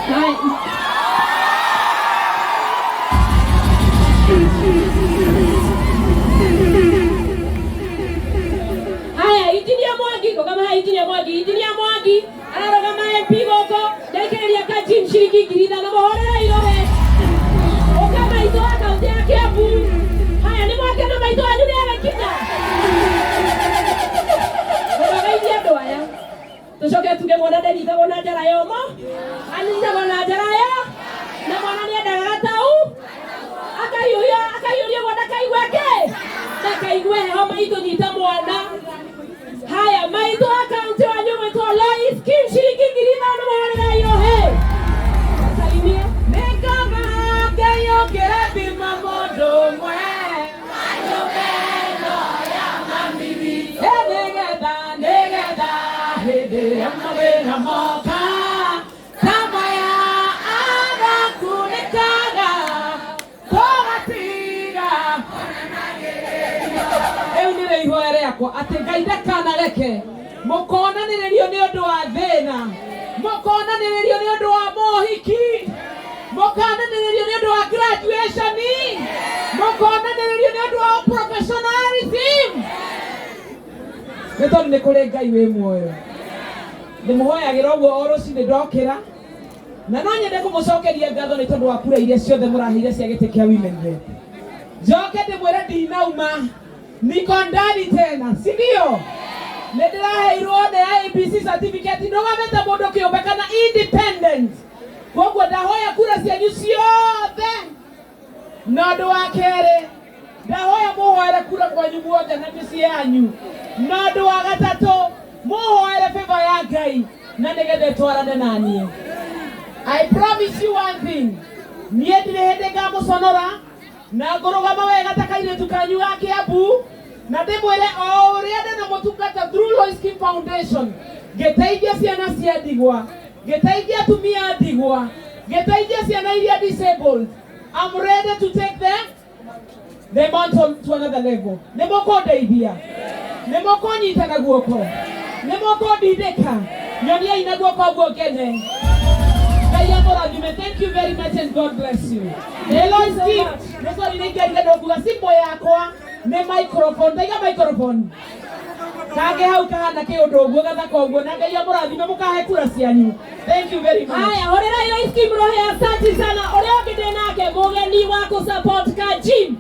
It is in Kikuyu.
Haya. Haya, Engineer Mwangi, rũgama haha Engineer Mwangi, Engineer Mwangi ararũgama MP gũkũ, ndaikĩrĩria Kajim ciringi 5,000 mũhũrĩre irore. Ũka maitũ wa kaunti ya Kiambu. Haya, nĩ mwakena maitũ wanyu nĩ agĩkinya. Mũrogeithie andũ aya. Tũcoke tuge mwana ndanyitagwo na njara yomo, anyitagwo na njara yo, na mwana nĩ endaga gatau akahiũhia akahiũria ũguo ndakaigue kĩ ndakaigue heho maitũ nyita mwana haya maitũ wa kaunti wa nyũmĩtwo Lois Kim ciringi 5,000 mũhũrĩre irohe salimie. Nĩ ngoma Ngai ũngĩrathima mũndũ ũmwe Ĩ nĩgetha nĩgetha hĩndĩ ĩrĩa mawĩra moka ta maya agakunĩkaga tũgatiga. Rĩu nĩrĩo ihoya rĩakwa atĩ Ngai ndakanareke mũkonanĩrĩrio nĩ ũndũ wa thĩna, mũkonanĩrĩrio nĩ ũndũ wa mohiki, mũkonanĩrĩrio nĩ ũndũ wa graduation, mũkonanĩrĩrio nĩ ũndũ wa professionalism, nĩ tondũ nĩ kũrĩ Ngai wĩ muoyo. Ndĩmũhoyagĩra ũguo o rũcinĩ ndokĩra, na no nyende kũmũcokeria ngatho nĩ tondũ wa kura iria ciothe mũraheire cia gĩtĩ kĩa women rep. Njoke ndĩmwĩre ndinauma, niko ndani tena, si ndio? Nĩ ndĩraheirwo nĩ IEBC certificate ndũgamĩte mũndũ kĩũmbe kana independent, koguo ndahoya kura cianyu ciothe. Na ũndũ wa kerĩ, ndahoya mũhoere kura kwanyu guothe na mĩciĩ yanyu. Na ũndũ wa gatatũ, mũhoere favor ya Ngai na nĩgetha ĩtwarane na niĩ. I promise you one thing, niĩ ndirĩ hĩndĩ ngamũconora na ngũrũgama wega ta kairĩtu kanyu ga Kiambu na ndĩmwĩre o ũrĩa ndĩ na mũtungata through Lois Kim Foundation, ngĩteithia ciana cia ndigwa, ngĩteithia atumia a ndigwa, ngĩteithia ciana iria disabled. I'm ready to take the mantle to another level. Nĩ mũkũndeithia, nĩ mũkũnyita na guoko, nĩ mũkũndindĩka, nyoniai na guoko ũguo ngene. Ngai amũrathime. Thank you very much and God bless you. Nĩ Lois Kim. Nĩ sorry, nĩ ingĩariganĩrwo kuga symbol yakwa nĩ microphone. Ndaiga microphone kangĩ hau kahana kĩũndũ ũguo gathaka ũguo, na Ngai amũrathime, mũkahe kura cianyu. Thank you very much. Haya, horera Lois Kim rohe, asante sana. Ũrĩa ũngĩ ndĩ nake mũgeni wa kũ support ka Jim.